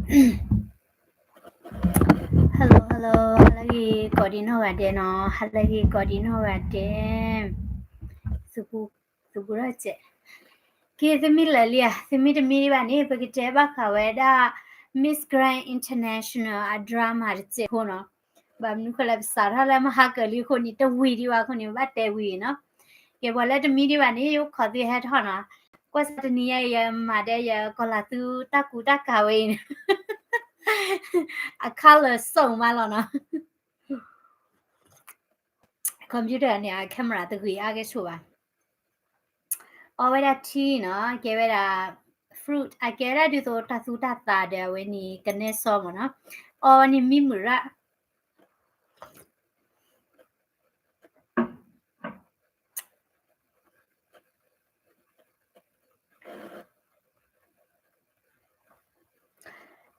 Hello, hello, ဟါလၢအဂ့ၤကိးဒံနီၢ်ဂၤဒဲးနီၤ, ဟါလၢအဂ့ၤကိးဒံနီၢ်ဂၤဒဲး, သုဘူးထီၣ်စဲး, က့ၤ သုမ့ၢ်လၢာ်လံဧါ, သုမ့ၢ်တမံဒံးဘၣ်န့ၣ် ပကတဲဘၣ်ဃးဝဲဒၣ် Miss Grand International အ drama တစဲးဖိနီၤ, ဘၣ်မနုၤဃိလၢ ပစးထီၣ်လၢမဟါကၢၤလံအဃိန့ၣ် တဝံၤဒံးဘၣ်အဃိန့ၣ် ဘၣ်တဲဝံၤနီၤ, ကဲ ပှၤလၢတမံဒံးဘၣ်န့ၣ် ယအိၣ်ခိးသုဟဲထီၣ်နီၤ, ကွၢ်စးတနံၤညါအံၤ ယမၤဒဲး ယကီၤလၤသူတၢ်ကူတၢ်ကၤဝဲအံၤန့ၣ် အ color စိာ်မးလီၤနီၤ, computer န့ၣ် အ camera တဂ့ၤအါကဲဆိးဘၣ်, အီဝဲဒၣ် tea နီၤ, ကဲဝဲဒၣ် fruit အကဲဝဲဒၣ်ဒ်သိးတၢ်သူတၢ်သးဒီးအဝဲန့ၣ် ကနဲစီမးနီၤ, အီန့ၣ်မံမုာ်ရၣ်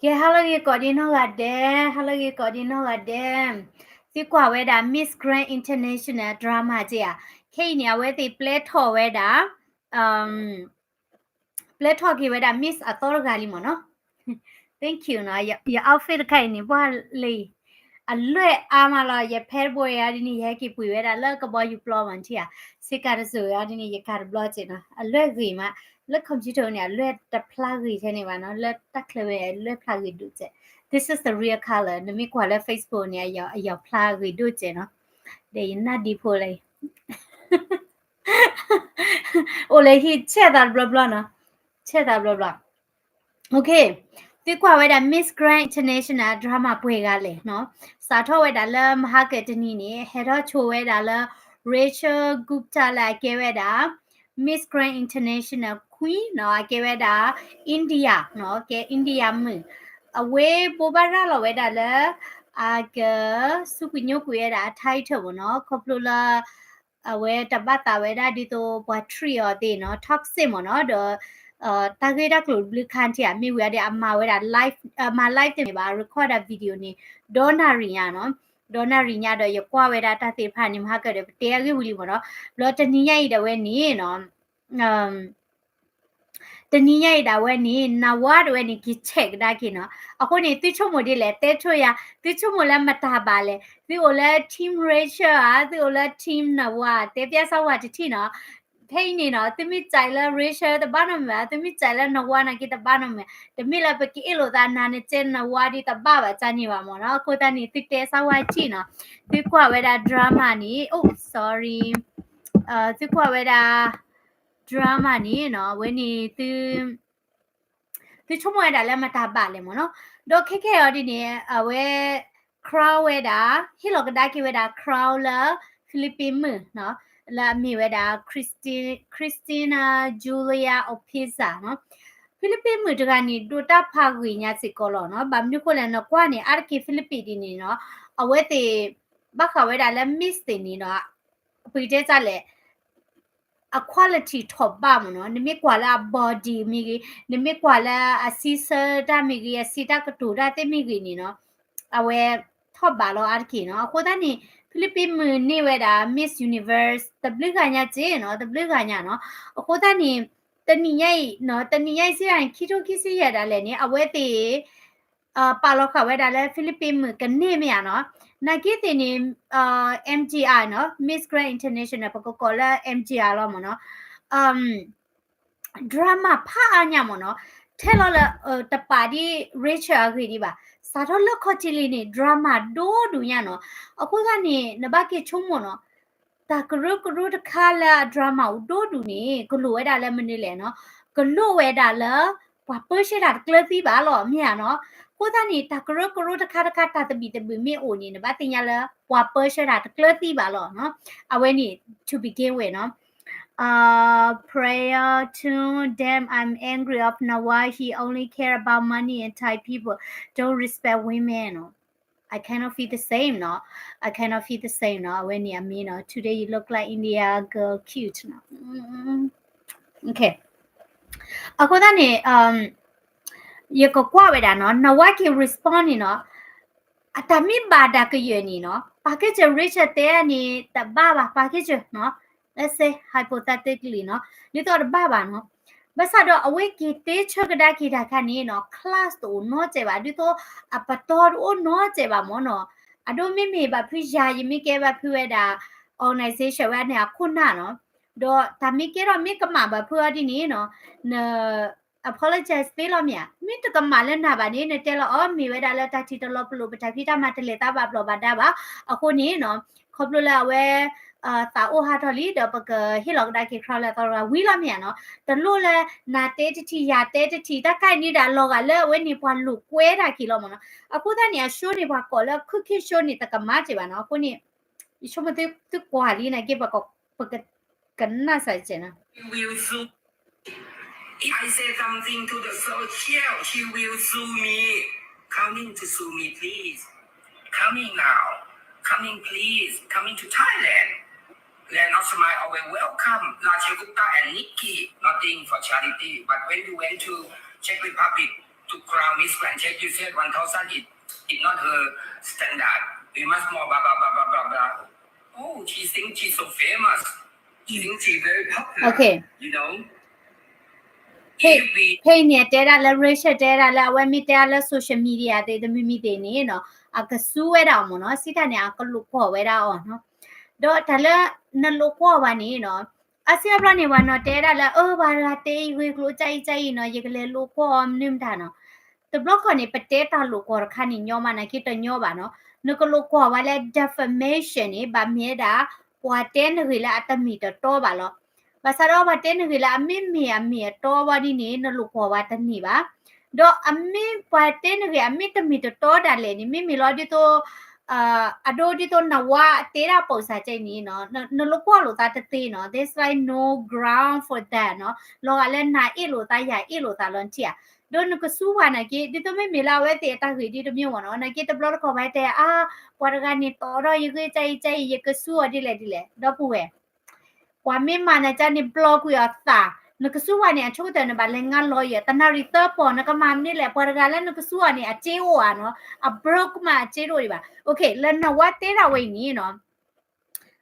ကဲ ဟါလၢအဂ့ၤကိးဒံနီၢ်ဂၤဒဲး, ဟါလၢအဂ့ၤကိးဒံနီၢ်ဂၤဒဲး, သုကွၢ်ဝဲဒၣ် Miss Grand International drama က့ဧါ, ခဲအံၤန့ၣ် အဝဲသ့ၣ်ပျဲထီၣ်ဝဲဒၣ် ပျဲထီၣ်က့ၤဝဲဒၣ် Miss အသီတဂၤလံမးနီၤ, thank you နီၤ, ယ outfit တခါအံၤန့ၣ် ပှၤလၢ အလွဲၢ်အါမးလီၤ, ယဖဲတဘိအံၤဒ်န့ၣ် ယဟဲက့ၤပှ့ၤဝဲဒၣ်လၢကဘီယူၤပျီမးထံၣ်ဧါ, ဆ့ကၤတစိၤအံၤဒ်န့ၣ် ယကၤတဘျီစဲးနီၤ, အလွဲၢ်ဂ့ၤမး, လၢ computer န့ၣ် အလွဲၢ်တဖျါဂ့ၤထဲန့ၣ်ဘၣ်နီၤ, လၢတၢ်ချၢဝဲအလွဲၢ်ဖျါဂ့ၤဒိၣ်စဲး, this is the real color, နမ့ၢ်ကွၢ်လၢ Facebook န့ၣ် အယီၤဖျါဂ့ၤဒိၣ်စဲးနီၤ, ဒီးယနၢ်ဒံဖိလၢ အိၣ်လၢဟံၣ်ဆဲးသးတဘျီဘျီနီၤ, ဆဲးသးတဘျီဘျီ, OK, သုကွၢ်ဝဲဒၣ် Miss Grand International drama ပှဲၤဂၤလဲၣ်နီၤ, စးထီၣ်ဝဲဒၣ်လၢမဟါကၢၤတနံၤန့ၣ် ဟဲထီၣ်ဆိဝဲဒၣ်လၢ Rachel Gupta လၢအကဲဝဲဒၣ် Miss Grand International Queen နီၤ, အကဲဝဲဒၣ် India နီၤ, ကဲ India မုၣ်, အဝဲဘိးဘၣ်ရၤလီၤဝဲဒၣ်လၢ အက စူးကွံာ်ညိကွံာ်ဝဲဒၣ်အ title မးနီၤ, ခီဖျိလၢ အဝဲတဘၣ်သးဝဲဒၣ်ဒ်သိးပှၤ treat အီၤသ့ၣ်နီၤ, toxic မးနီၤ, ဒီး တၢ်ဂ့ၢ်တၢ်ကျိၤတဘျုးခါထံၣ်ဧါ, မ့ၢ်ဝံၤဒီးအမၤဝဲဒၣ် live, မၤ live တမ့ၢ်ဘၣ်, record ဒၣ် video န့ၣ် ဒီနၣ်ရံၣ်ညါနီၤ, ဒီနၣ်ရံၣ်ညါဒီးယကွၢ်ဝဲဒၣ်တၢ်သ့ၣ်တဖၣ်န့ၣ် မဟါကၢၤဒီးပတဲအဂ့ၢ်ဝံၤလံမးနီၤ, ဘျီတနံၤညါအံၤဒၣ်ဝဲန့ၣ်နီၤ တနံၤညါအံၤဒၣ်ဝဲန့ၣ် နဝါဒၣ်ဝဲန့ၣ် က့ၤဆဲးကဒါက့ၤနီၤ, အဃိန့ၣ် သုဆိကမိၣ်ဒ်လဲၣ် တဲဆိယၤ, သုဆိကမိၣ်လၢမတၤဘၣ်လဲၣ်, သုအိၣ်လၢ team Rachel ဧါ, သုအိၣ်လၢ team နဝါ, တဲပျဲစၢ်ဝဲတထံၣ်နီၤ, ဖဲအံၤန့ၣ်နီၤ သုမ့ၢ်စံးလၢ Rachel တဘၣ်နီတမံၤဘၣ်, သုမ့ၢ်စံးလၢနဝါနာ်က့တဘၣ်နီတမံၤ, တမ့ၢ်လၢပကအ့ၣ်လိာ်သးနၤနကဲနဝါဒ်တဘၣ်ဘၣ်ကန့ၣ်ဘၣ်မးနီၤ, အဃိသတးန့ၣ် သုတဲစၢ်ဝဲတထံၣ်နီၤ, သုကွၢ်ဝဲဒၣ် drama န့ၣ်, oh sorry, သုကွၢ်ဝဲဒၣ် drama န့ၣ်နီၤ, အဝဲန့ၣ်သု သုဆိကမိၣ်ဝဲဒၣ်လၢမတၤဘၣ်လဲၣ်မးနီၤ, ဒီးခဲကဲအံၤဒ်န့ၣ် အဝဲ crown ဝဲဒၣ်, ဟ့ၣ်လီၤကဒါက့ၤဝဲဒၣ် crown လၢ Philippine မုၣ်နီၤ, လၢအမ့ၢ်ဝဲဒၣ် Christi-, Cristina Julia Opiza နီၤ, Philippine မုၣ်တဂၤန့ၣ် ဒိးတၢ်ဖးဂ့ၤညါစ့ၢ်ကီးလီၤနီၤ, ဘၣ်မနုၤဃိလဲၣ် နကွၢ်န့ၣ် အါတက့ၢ် Philippine ဒ်န့ၣ်နီၤ, အဝဲသ့ၣ် ဘၣ်ဃးဝဲဒၣ်လၢ Miss သ့ၣ်န့ၣ်နီၤ, ပကတဲတၢ်လဲၣ် အ quality ထီၣ်ဘးမးနီၤ, နမ့ၢ်ကွၢ်လၢအ body မ့ၢ်ဂ့ၤ, နမ့ၢ်ကွၢ်လၢအစံးဆၢတၢ်မ့ၢ်ဂ့ၤ, အစံးတၢ်ကတိၤတၢ်သ့ၣ်မ့ၢ်ဂ့ၤန့ၣ်နီၤ, အဝဲထီၣ်ဘးလီၤအါတက့ၢ်နီၤ. အဃိသတးန့ၣ် Philippine မုၣ်န့ၢ်ဝဲဒၣ် Miss Universe တဘျုးဂၤညါစ့ၢ်နီၤ, တဘျုးဂၤညါနီၤ. အဃိသတးန့ၣ် တနံၤညါအံၤနီၤ, တနံၤညါအံၤစ့ၢ်ကီး ခံထိခံဆံယဲၢ်ဒၣ်လဲာ်န့ၣ် အဝဲသ့ၣ် ပာ်လီၤဃာ်ဝဲဒၣ်လၢ Philippine မုၣ်ကန့ၢ်မ့ၢ်ဧါနီၤ. နာ်က့သ့ၣ်န့ၣ် MGR နီၤ, Miss Grand International ပကကိးလၢ MGR လီၤမ့ၢ်နီၤ. drama ဖးအါညါမ့ၢ်နီၤ, ထဲလီၤလၢ တပာ်ဒ် Rachel အဂ့ၢ်ဒံးဘၣ်. စးထီၣ်လၢခီၣ်ထံးလံန့ၣ် drama ဒိၣ်ဒိၣ်ညါနီၤ. အဃိသတးန့ၣ် နဘၣ်က့ၤဆိကမိၣ်နီၤ, တၢ်ကရၢကရိတခါလၢအ drama အိၣ်ဒိၣ်ဒိၣ်န့ၣ် ကလိၣ်ဝဲဒၣ်လၢမနုၤလဲၣ်နီၤ, ကလိၣ်ဝဲဒၣ်လၢ ပှၤပၢဆှၢတၢ်တကျၢၤသံဘၣ်လီၤ မ့ၢ်ဧါနီၤ. အဃိသတးန့ၣ် တၢ်ကရၢကရိတခါတခါ တၢ်သဘံၣ်သဘုၣ်မ့ၢ်အိၣ်န့ၣ် နဘၣ်သ့ၣ်ညါလၢ ပှၤပၢဆှၢတၢ်တကျၢၤသံဘၣ်လီၤနီၤ. အဝဲန့ၣ် to begin with နီၤ. Uh, prior to them, I'm angry of Nawaz. He only care about money and Thai people don't respect women နီၤ. I cannot feel the same နီၤ. I cannot feel the same နီၤ. အဝဲန့ၣ်အမံၤနီၤ. Today you look like India girl cute နီၤ. Okay. အဃိသတးန့ၣ် ယကကွၢ်ဝဲဒၣ်နီၤ, နဝါက့ၤ respond န့ၣ်နီၤ, အတၢ်မ့ၢ်ဘၣ်ဒၣ်ကယၢၢ်န့ၣ်နီၤ, ပာ်ကဲစၢၤ Rachel တဲန့ၣ် တဘၣ်ဘၣ်, ပာ်ကဲစၢၤနီၤ, let's say hypothetically နီၤ, ဒ်သိးတဘၣ်ဘၣ်နီၤ, ဘၣ်ဆၣ်ဒီးအဝဲက့ၤတဲဆၢကဒါက့ၤတၢ်ခါန့ၣ်နီၤ class တအိၣ်နီတစဲးဘၣ် ဒ်သိးအပတီၢ်တအိၣ်နီတစဲးဘၣ်မ့ၢ်နီၤ. အဒိမ့မ့ၢ်ဘၣ်ဖုယၤ ယမ့ၢ်ကဲဘၣ်ဖုဝဲဒၣ် organization ဝဲန့ၣ်အခိၣ်နၢ်နီၤ. ဒီးတၢ်မ့ၢ်ကဲထီၣ်မ့ၢ်ကမၣ်ဘၣ်ဖုအီၤဒ်န့ၣ်နီၤ န apologize သ့လီၤမ့ၢ်ဧါ. မ့ၢ်တကမၣ်လၢနၤဘၣ်န့ၣ် နတဲလီၤအီၤ မ့ၢ်ဝဲဒၣ်လၢတၢ်ထံၣ်တလီၤပလိာ် ပတၢ်ဖံးတၢ်မၤတလဲၤသးဘၣ်ဘျီးဘၣ်ဒါဘၣ်. အဃိန့ၣ်နီၤ ခီဖျိလၢအဝဲ သးအိၣ်ဟးထီၣ်လံ ဒီးပကဟ့ၣ်လီၤကဒါက့ၤ ခရၢလၢသီတဂၤဝံၤလီၤမ့ၢ်ဧါနီၤ. တလိၣ်လၢ နၤတဲတထံၣ် ယၤတဲတထံၣ် တၢ်ခါအံၤန့ၣ်ဒၣ်လီၤဂာ်လၢအဝဲန့ၣ်ပှၤလိာ်ကွဲတၢ်က့ၤလီၤမ့ၢ်နီၤ. အဃိသတးန့ၣ် အ show န့ၣ် ပှၤကိးလၢ cooking show န့ၣ် တကမၣ်က့ၤဘၣ်နီၤ. အဃိန့ၣ် ယဆိကမိၣ်သုကွၢ်လံနာ်က့ ပက ပက ကနၣ်စၢ်ကဲနီၤ. She will sue. If I say something to the social, she will sue me. Coming to sue me, please. Coming now. Coming, please. Coming to Thailand. Land of Smile always welcome Rachel Gupta and Nikki. Nothing for charity. But when you went to Czech Republic to crown Miss Grand Czech, you said one thousand is, is not her standard. We must more blah, blah, blah, blah, blah, blah. Oh, she thinks she's so famous. She thinks she's very popular. Okay. You know? ဖဲအံၤန့ၣ် တဲဒၣ်လၢ Rachel တဲဒၣ်လၢ အဝဲမ့ၢ်တဲဒၣ်လၢ social media သ့ၣ်တမံၤမံၤသ့ၣ်န့ၣ်နီၤ အကစူဝဲဒၣ်အီၤမ့ၢ်နီၤ. စံးတၢ်န့ၣ် အကလိာ်ကွီၢ်ဝဲဒၣ်အီၤနီၤ. ဒီးတၢ်လၢနလိာ်ကွီၢ်ဘၣ်န့ၣ်နီၤ အါစုအါဘျီန့ၣ် ပှၤနီၤတဲဒၣ်လၢ အၢ ပှၤတဂၤတဲအံၤဂ့ၤကျိၤ ကအံၤကအံၤနီၤ ယကလဲၤလိာ်ကွီၢ်အီၤမနုၤမတၤနီၤ. တဘျီခီန့ၣ် ပတဲတၢ်လိာ်ကွီၢ်တခါန့ၣ် ညီမးနာ်က့တညီဘၣ်နီၤ. နကလိာ်ကွီၢ်ဝဲလၢ defamation န့ၣ် ဘၣ်မ့ၢ်ဝဲဒၣ် ပှၤတဲနဂ့ၢ်လၢအတမ့ၢ်တတီဘၣ်လီၤ. ဘၣ်ဆၣ်ဒီးပှၤတဲနဂ့ၢ်လၢအမ့ၢ်မ့ၢ်အမ့ၢ်အတီဝဲဒ်န့ၣ် နလိာ်ကွီၢ်ဝဲတန့ၢ်ဘၣ်. ဒီးအမ့ၢ်ပှၤတဲနဂ့ၢ်အမ့ၢ်တမ့ၢ်တတီဒၣ်လဲာ်န့ၣ် မ့မ့ၢ်လီၤဒ်သိး အဒိဒ်သိးနဝါတဲဒၣ်ပိာ်စၢ်ကဲအံၤန့ၣ်နီၤ နလိာ်ကွီၢ်လိာ်သးတသ့နီၤ there's like no ground for that နီၤ လီၤဂာ်လၢနၤအ့ၣ်လိာ်သး ယၤအ့ၣ်လိာ်သးလီၤနထံၣ်ဧါ. ဒီးနကစူဝဲနာ်က့ ဒ်သိးမ့မ့ၢ်လၢအဝဲသ့ၣ်အတၢ်ဂ့ၢ်ဒ်တမံၤမ့ၢ်နီၤ နာ်က့တဘျီတခီၣ်ပှၤတဲ အါ ပှၤတဂၤန့ၣ်တီဒီးယဂ့ၢ် ကအံၤကအံၤ ယကစူအီၤဒ်လဲၣ်ဒ်လဲၣ် ဒီပုၢ်ဝဲၢ် ပှၤမ့ၢ်မၤနၤကန့ၣ် ဘျီကွံာ်အီၤသး, နကစူဝဲန့ၣ် အဆိကတၢၢ်နဘၣ်လဲၤငါလီၤယဲၢ် တနၣ်ရံၣ်သၢပီၢ် နကမၤမနုၤလဲၣ် ပှၤတဂၤလၢနကစူအီၤန့ၣ် အစ့အိၣ်ဧါနီၤ, အ broke မးအစ့တအိၣ်ဒံးဘၣ်. လၢနဝါတဲဒၣ်ဝဲအံၤန့ၣ်နီၤ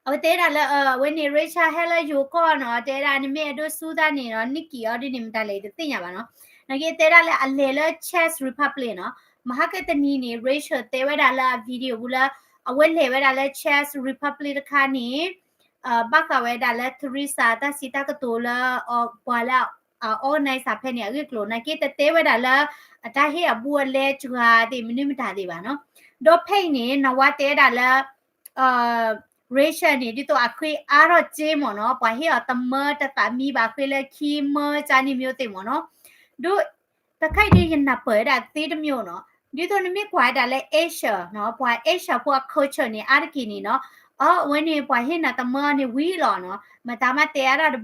အဝဲတဲဒၣ်လၢ အဝဲန့ၣ် Rachel ဟဲလၢယိၤကီၢ်နီၤ တဲဒၣ်နမ့ၢ်အဲၣ်ဒိးစူသးန့ၣ်နီၤ နံၣ်ကံၣ်အီၤဒ်န့ၣ် မတၤလဲၣ်တသ့ၣ်ညါဘၣ်နီၤ. နာ်က့တဲဒၣ်လၢအလဲၤလၢ Czech Republic နီၤ, မဟါကတနံၤန့ၣ် Rachel တဲဝဲဒၣ်လၢအ video ပူၤလၢ အဝဲလဲၤဝဲဒၣ်လၢ Czech Republic တခါန့ၣ် ဘၣ်ဃးဝဲဒၣ်လၢ Teresa တၢ်စံးတၢ်ကတိၤလၢ ပှၤလၢ organize ဖဲန့ၣ် အဂ့ၢ်အကျိၤ နာ်က့တတဲဝဲဒၣ်လၢ အတၢ်ဟ့ၣ်အဘူးအလဲစှၤသ့ၣ်မနုၤမတၤသ့ၣ်ဘၣ်နီၤ. ဒီးဖဲအံၤန့ၣ် နဝါတဲဒၣ်လၢ Rachel န့ၣ် ဒ်သိးအဃ့အါထီၣ်စ့မ့ၢ်နီၤ ပှၤဟ့ၣ်အီၤတမၢတသးမံဘၣ်ဃ့လၢခံမၢကန့ၣ်မ့ၢ်သ့ၣ်မ့ၢ်နီၤ. ဒီး တခါအံၤဒ်ယနၢ်ပၢၢ်ဝဲဒၣ်သ့တမံၤနီၤ, ဒ်သိးနမ့ၢ်ကွၢ်ဝဲဒၣ်လၢ Asia နီၤ ပှၤ Asia ဖိအ culture န့ၣ် အါတက့ၢ်န့ၣ်နီၤ အဝဲန့ၣ်ပှၤဟ့ၣ်နၤတမၢန့ၣ်ဝံၤလီၤနီၤ, မတၤမးတဲအါဒၣ်တဘၣ်